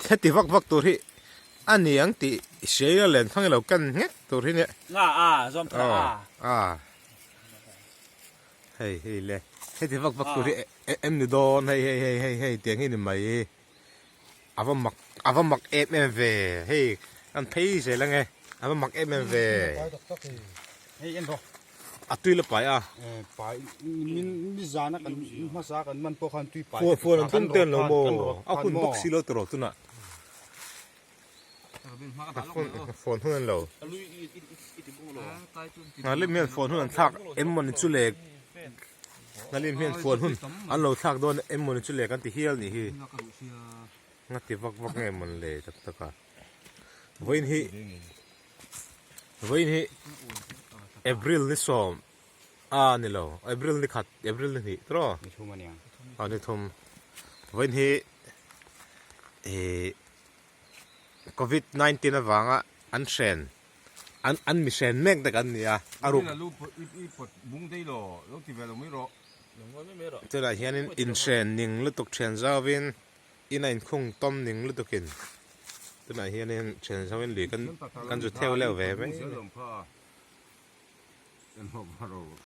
Heti vak vak tur hi a ni ang tih hria ila len thang ilo ken nghek tur hi nia. Nga a zawm thar a. A hei hei le heti vak vak tur hi em ni dawn hei hei hei hei hei tiang hi ni mai a va mak a va mak em em ve hei kan phei zel ange a va mak em em ve. Hei en rawh. A tui la pai a. Pai nizana kan hmasa kan man pawh khan tui pai. Fuan fuan an tum ten lo maw? A hun bawk si lo tawh tunah. A phone phone hun an lo. Ngalim hian phone hun an thlak em mawni chu le. Ngalim hian phone hun an lo thlak dawn em mawni chu le kan ti hial nih hi. Nga ti vak vak nge mawn le tak tak a. Vawiin hi Vawiin hi April ni sawm a ni lo April ni khat April ni hnih tawh Ni thum a nia. A ni thum. Vawiin hi ih Covid 19 avanga an hren an an mi hren mek te kan ni a a ruk Tunah hianin inhren ning lutuk thian zauvin In a inkhung tawm ning lutukin tunah hianin thian zawin lui kan kan zu theu leuh ve mai.